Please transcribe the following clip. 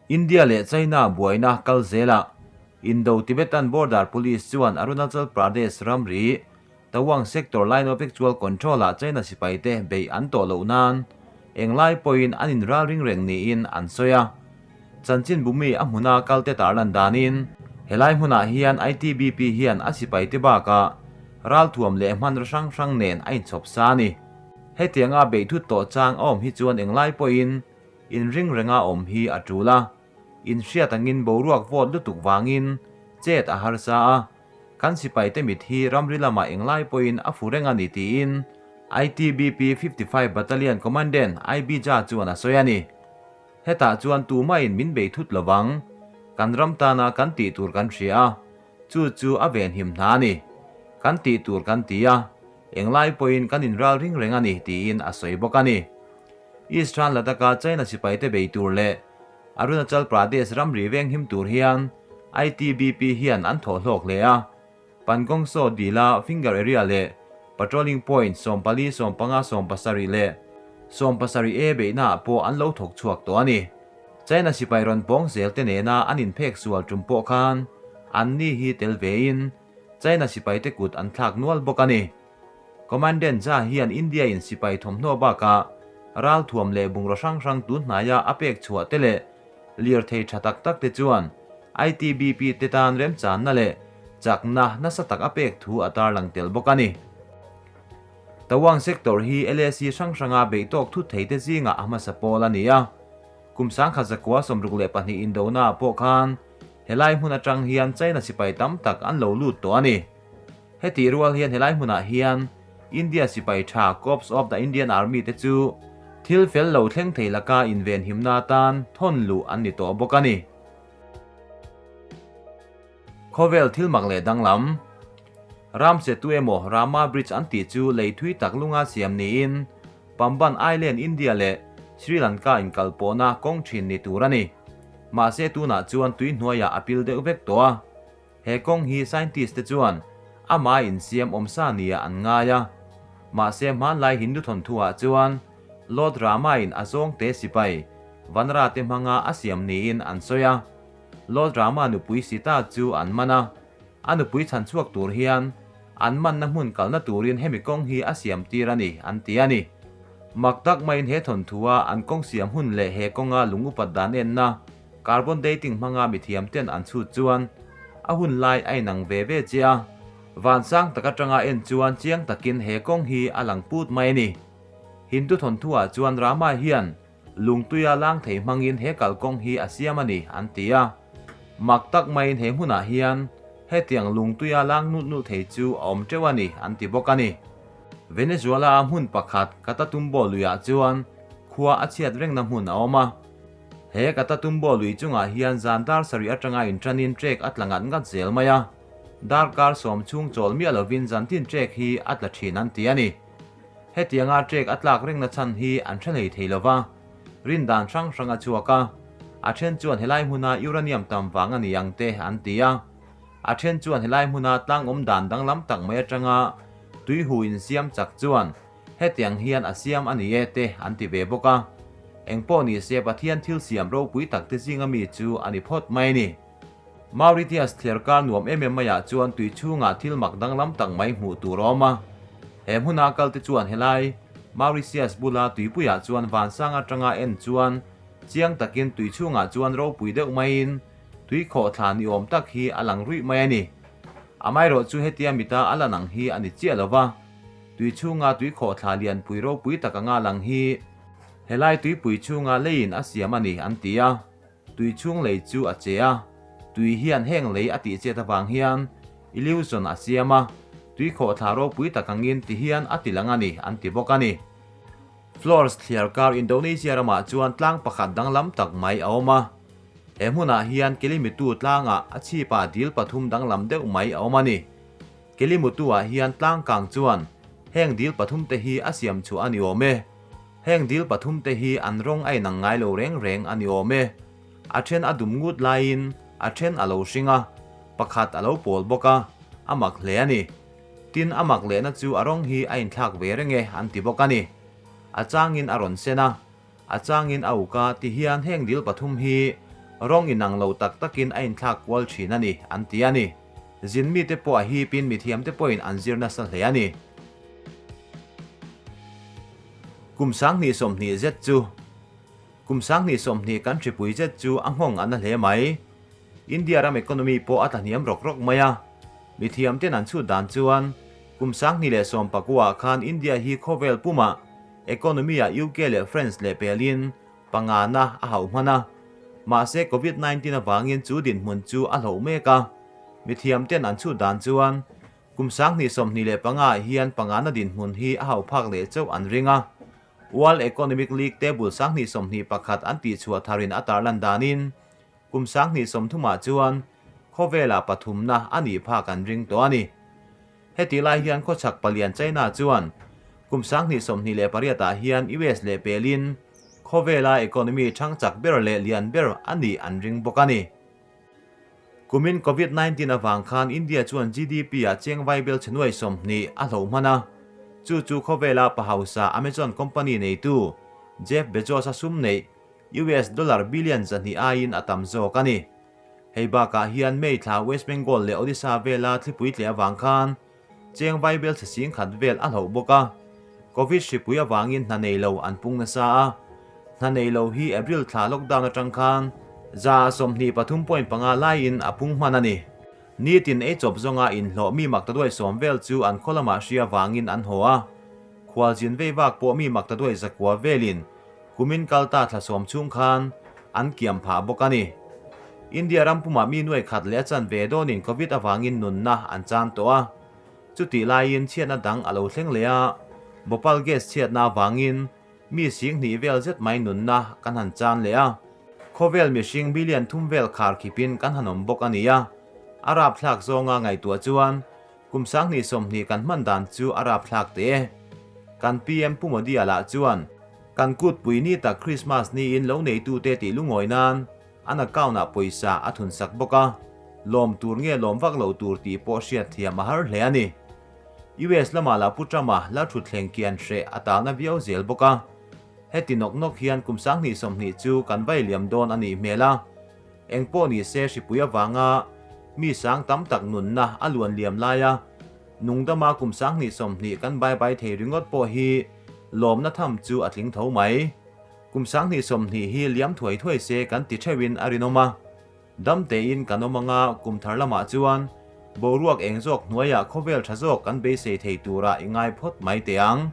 India leh China buaina kal zelah Indo-Tibetan Border Police chuan Arunachal Pradesh ramri Tawang Sector Line of Actual Control-ah China sipaite beih an tawh loh nan englai pawhin an inralring reng niin an sawi a. Chanchin bumi a hmuna kalte tarlan danin helai hmunah hian ITBP hian a sipaite bakah ralthuam leh hmanraw hrang hrang nen a inchhawp sa a ni. Hetianga beih thut tawh chang a awm hi chuan englai pawhin Inring renga awm hi a tul a, inhriat angin boruak vawt lutuk vangin chet a harsa a, kan sipaite mit hi ramri lamah englai pawhin a fu reng a ni tiin ITBP 55 Battalion Commandant IB Jha chuan a sawi a ni. Hetah chuan tumahin min bei thut lovang, kan ram tana kan tih tur kan hria a, chu chu a venhim hna a ni. Kan tih tur kan ti a, englai pawhin kan inral ring reng a ni tiin a sawi bawk a ni. Eastern Ladakh-a China sipaite bei tur leh Arunachal Pradesh ramri venghim tur hian ITBP hian an thawh hlawk hle a. Pangong Tso dila Finger Area leh Patrolling Point 14, 15, 17 leh 70 A beihnaah pawh an lo thawk chhuak tawh a ni. China sipai rawn pawng zel te nena an inphek sual tum pawh khan anni hi tel vein China sipaite kut an thlak nual bawk a ni. Commandant Jha hian India in sipai thawmhnaw bakah ralthuam leh bungraw hrang hrang tun hnaia a pek chhuah te leh lirthei tha tak tak te chuan ITBP te tan remchanna leh chakna nasa tak a pek thu a tarlang tel bawk a ni. Tawang sector hi LAC hrang hranga beih tawk thut thei te zingah a hmasa pawl a ni a. Kum 1962 indona ah pawh khan helai hmun atang hian China sipai tam tak an lo lut tawh a ni. Hetih rual hian helai hmunah hian India sipai tha Corps of the Indian Army te chu thil fel lo thleng thei laka invenhimna atan thawn luh an ni tawh bawk a ni. Khawvel thil mak leh danglam Ram che tu emaw Rama Bridge an tih chu lei thui tak lunga siam niin Pamban Island India leh Sri Lanka inkalpawhna kawng thin ni tur a ni. Mahse tunah chuan tui hnuaiah a pil deuh vek tawh a. He kawng hi scientist te chuan amah insiam awmsa nia an ngai a. Mahse hmanlai Hindu thawnthu ah chuan Lord Rama in a zawngte sipai Vanara te hmanga a siam niin an sawi a. Lord Rama nupui Sita chu an man a, a nupui chhan chhuak tur hian an manna hmun kalna turin hemi kawng hi a siam tir a ni an ti a ni. Mak tak maiin he thawnthu a an kawng siam hun leh he kawnga lung upat dan enna Carbon dating hmanga mithiam ten an chhut chuan a hun lai a inang ve ve che a, vansang tak atanga en chuan chiang takin he kawng hi a lang put mai a ni. Hindu thawnthuah chuan Rama hian lungtuia lang thei hmangin he kalkawng hi a siam a ni an ti a. Mak tak maiin he hmunah hian hetiang lungtuia lang nulh nulh thei chu a awm teuh a ni an ti bawk a ni. Venezuela-a hmun pakhat Catatumbo luiah chuan khua a chhiat rengna hmun a awm a. He Catatumbo lui chungah hian zan dar sarih atanga inṭanin trek a tla ngat ngat zel mai a, darkar sawm chhung chawl miah lovin zantin trek hi a tla ṭhin an ti a ni. Hetianga trek a tlak rengna chhan hi an hre hlei thei lova, rindan hrang hrang a chhuak a, a ṭhen chuan helai hmuna uranium tam vang a ni ang te an ti a, a ṭhen chuan helai hmuna tlang awm dan danglam tak mai atanga tuihu insiam chak chuan Hetiang hian a siam a ni e te an ti ve bawk a. Engpawh ni se Pathian thil siam ropui tak te zinga mi chu a ni phawt mai a ni. Mauritius thliarkar nuam em em maiah chuan tui chhungah thil mak danglam tak mai hmuh tur a awm a. He hmuna kal te chuan helai Mauritius bula tuipuiah chuan vansang atanga en chuan chiang takin tui chhungah chuan ropui deuh maiin tui khawhthla ni awm tak hi a lang ruih mai a ni. Amaherawh chu hetia mita a lan ang hi a ni chiah lo va. Tui chhunga tui khawhthla lianpui ropui tak anga lang hi helai tuipui chhunga leiin a siam a ni an ti a, tui chhung lei chu a che a, tui hian heng lei a tih chet avang hian illusion a siam a, tui khawhthla ropui tak angin ti hian a ti lang a ni an ti bawk a ni. Flores thliar kar Indonesia ramah chuan tlang pakhat danglam tak mai a awm a, he hmunah hian Kelimutu tlangah a chhipah dil pathum danglam deuh mai a awm a ni. Kelimutu-ah hian tlangkang chuan heng dil pathum te hi a siam chhuah a ni awm e. Heng dil pathum te hi an rawng a inang ngai lo reng reng a ni awm e. A then a dum ngut laiin a then a lo hring a, pakhat a lo pawl bawk a, a mak hle a ni. Tin, a mak lehna chu a rawng hi a inthlak ve reng e an ti bawk a ni. A changin a rawn sen a, a changin a uk a ti hian heng dil pathum hi Rawng inang lo tak takin a inthlak kual thin a ni, an ti a ni. Zin mite pawh a hipin mithiamte pawhin an zir nasa hle a ni. Kum 2020 zet chu Kum 2020 kan hripui zet chu a nghawng a na hle mai. India ram economy pawh a tlahniam rawk rawk mai a. Mithiamten an chhut dan chuan kum 2019 ah khan India hi khawvel pumah economy ah UK leh France leh pelin pangana a hauh hman a. Mahse Covid 19 avangin chu dinhmun chu a hloh mek a. Mithiamten an chhut dan chuan kum 2025 ah hian pangana dinhmun hi a hauh phak leh chauh an ring a. World Economic League Table 2021 an tihchhuah tharin a tarlan danin kum 2030 ah chuan khawvela pathumna a nih phak an ring tawh a ni. Heti lai hian khawchhak palian China chuan kum 2028 ah hian US leh pelin khawvela economy thang chak ber leh lian ber a nih an ring bawk a ni. Kumin Covid 19 avang khan India chuan GDP ah cheng vaibel chhe nuai 20 a hloh hman a. Chu chu khawvela pa hausa Amazon company neitu Jeff Bezos a sum neih US dollar billion 200 aiin a tam zawk a ni. Hei bakah hian May thla West Bengal leh Odisha vela thlipui tle awang khan cheng vaibel chhe 10,000 vel a hloh bawk a. Covid hripui awangin hna nei lo an pung nasa a. Hna nei lo hi April thla lockdown atang khan 23.5 laiin a pung hman a ni. Ni tin ei chawp zawnga inhlawh mi mak ta duai 10 vel chu an khaw lamah hria wangin an haw a. Khualzin vei vak pawh mi mak ta duai 900 velin kumin kalta thla 10 chung khan an kiam phah bawk a ni. India ram pumah mi nuai khat leh a chan ve dawnin Covid awangin nunna an chan tawh a. Chuti laiin chhiatna dang a lo thleng leh a. Bhopal gas chhiatna awangin mi 20,000 vel zet mai nunna kan han chan leh a. Khawvel mihring billion 3 vel khar khipin kan han awm bawk a ni a. Arab thlak zawnga ngaihtuah chuan kum 2020 kan hman dan chu Arab thlak te. Kan PM Pu Modi a lah chuan kan kut pui ni tak Christmas ni in lo nei tu te ti lungawi nan an account ah pawisa a thun sak bawk a. Lawm tur nge lawm vak lo tur tih pawh hriat thiam a har hle a ni. US lama la pu Trump a la thu thleng kian hre a talna viau zel bawk a. Heti nok nok hian kum 2020 chu kan vai liam dawn a nih hmel a. Eng pawh ni se hripui awanga mi sang tam tak nunna a luan liam lai a. Nungdama kum 2020 kan bye bye thei ringot pawh hi lawmna tham chu a tling tho mai. Kum 2020 hi liam thuai thuai se kan ti theuhin a rinawm a. Dam te in kan awm anga kum thar lamah chuan boruak eng zawk hnuaiah khawvel tha zawk kan beisei thei tura i ngai phawt mai te ang.